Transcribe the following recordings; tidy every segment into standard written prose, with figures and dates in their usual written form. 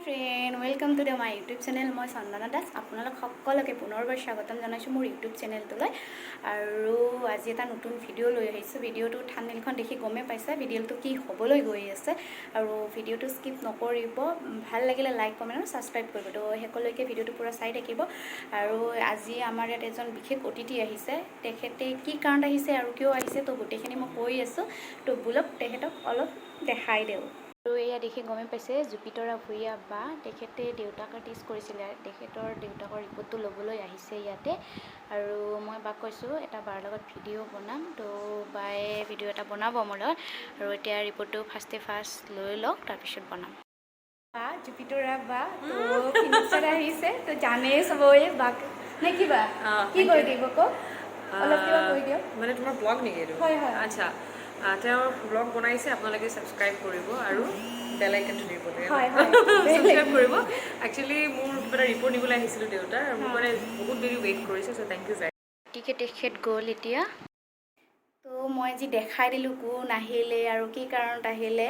Friend, welcome to the my YouTube channel. মই চন্দনা দাস, আপোনালোক সকলোকে পুনৰবাৰ স্বাগতম জনাইছোঁ মোৰ ইউটিউব চেনেলটোলৈ। আৰু আজি এটা নতুন ভিডিঅ' লৈ আহিছোঁ। ভিডিঅ'টো থাম্বনেইলখন দেখি গমেই পাইছে ভিডিঅ'টো কি হ'বলৈ গৈ আছে। আৰু ভিডিঅ'টো স্কিপ নকৰিব, ভাল লাগিলে লাইক, কমেণ্ট আৰু ছাবস্ক্ৰাইব কৰিব। তো শেষলৈকে ভিডিঅ'টো পূৰা চাই থাকিব। আৰু আজি আমাৰ ইয়াত এজন বিশেষ অতিথি আহিছে। তেখেতে কি কাৰণত আহিছে আৰু কিয় আহিছে, তো গোটেইখিনি মই কৈ আছোঁ। তো বোলক, তেখেতক অলপ দেখাই দিওঁ। আৰু এয়া দেখি গমেই পাইছে, জুপিতৰা ভূঞা বা। তেখেতে দেউতাকৰ টেষ্ট কৰিছিলে, তেখেতৰ দেউতাকৰ ৰিপৰ্টটো ল'বলৈ আহিছে ইয়াতে। আৰু মই বাক কৈছোঁ এটা বাৰ লগত ভিডিঅ' বনাম, তো বায়ে ভিডিঅ' এটা বনাব মোৰ লগত। আৰু এতিয়া ৰিপৰ্টটো ফাৰ্ষ্টে ফাৰ্ষ্ট লৈ লওক, তাৰপিছত বনাম। বা জুপিতৰা বা তো ফিনিক্সত আহিছে, তো জানেই চবৰে বাক নে কিবা। কি কৈ দিব কওক, অলপ কিবা কৈ দিয়ক। মানে তোমাৰ ব্লগ নেকি এইটো? হয়। আচ্ছা, তেওঁৰ ব্লগ বনাইছে, আপোনালোকে ছাবস্ক্ৰাইব কৰিব আৰু বেল আইকনটো দিব লাগে। হয়। ছাবস্ক্ৰাইব কৰিব। একচুৱেলি মোৰ কিবা এটা ৰিপৰ্ট নিবলৈ আহিছিলোঁ দেউতাৰ আৰু মোক মানে বহুত দেৰি ৱেইট কৰিছে, চ' thank U. গতিকে তেখেত গ'ল এতিয়া। তো মই যি দেখাই দিলোঁ কোন আহিলে আৰু কি কাৰণত আহিলে।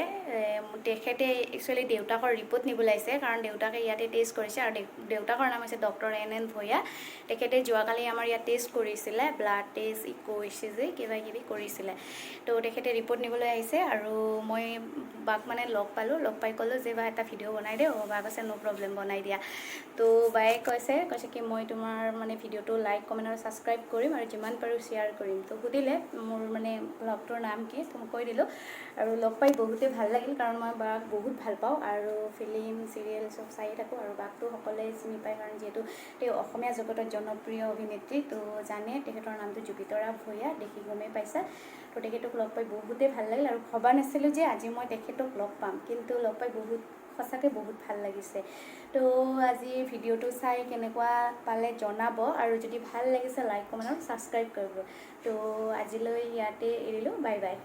তেখেতে একচুৱেলি দেউতাকৰ ৰিপৰ্ট নিবলৈ আহিছে, কাৰণ দেউতাকে ইয়াতে টেষ্ট কৰিছে। আৰু দেউতাকৰ নাম হৈছে ডক্টৰ এন এন ভূঞা। তেখেতে যোৱাকালি আমাৰ ইয়াত টেষ্ট কৰিছিলে, ব্লাড টেষ্ট, ইক', ইচিজি কিবা কিবি কৰিছিলে। তো তেখেতে ৰিপৰ্ট নিবলৈ আহিছে। আৰু মই বাক মানে লগ পালোঁ, লগ পাই ক'লোঁ যে বা, এটা ভিডিঅ' বনাই দিওঁ। বা কৈছে, ন' প্ৰব্লেম, বনাই দিয়া। তো বায়ে কৈছে কি মই তোমাৰ মানে ভিডিঅ'টো লাইক, কমেণ্ট আৰু ছাবস্ক্ৰাইব কৰিম আৰু যিমান পাৰোঁ শ্বেয়াৰ কৰিম। তো সুধিলে মোৰ মানে ব্লগটোৰ নাম কি, তো মই কৈ দিলোঁ। আৰু লগ পাই বহুতেই ভাল লাগিল, কাৰণ মই বাক বহুত ভাল পাওঁ আৰু ফিল্ম, চিৰিয়েল চব চায়ে থাকোঁ। আৰু বাকটো সকলোৱে চিনি পায়, কাৰণ যিহেতু তেওঁ অসমীয়া জগতত জনপ্ৰিয় অভিনেত্ৰী। তো জানে তেখেতৰ নামটো জুপিতৰা ভূঞা, দেখি গমেই পাইছে। তো তেখেতক লগ পাই বহুতেই ভাল লাগিল। আৰু ভবা নাছিলোঁ যে আজি মই তেখেতক লগ পাম, কিন্তু লগ পাই বহুত সঁচাকৈ বহুত ভাল লাগিছে। তো আজি ভিডিঅ'টো চাই কেনেকুৱা পালে জনাব আৰু যদি ভাল লাগিছে লাইক, কমেণ্ট আৰু ছাবস্ক্ৰাইব কৰিব। তো আজিলৈ ইয়াতে এৰিলোঁ, বাই বাই।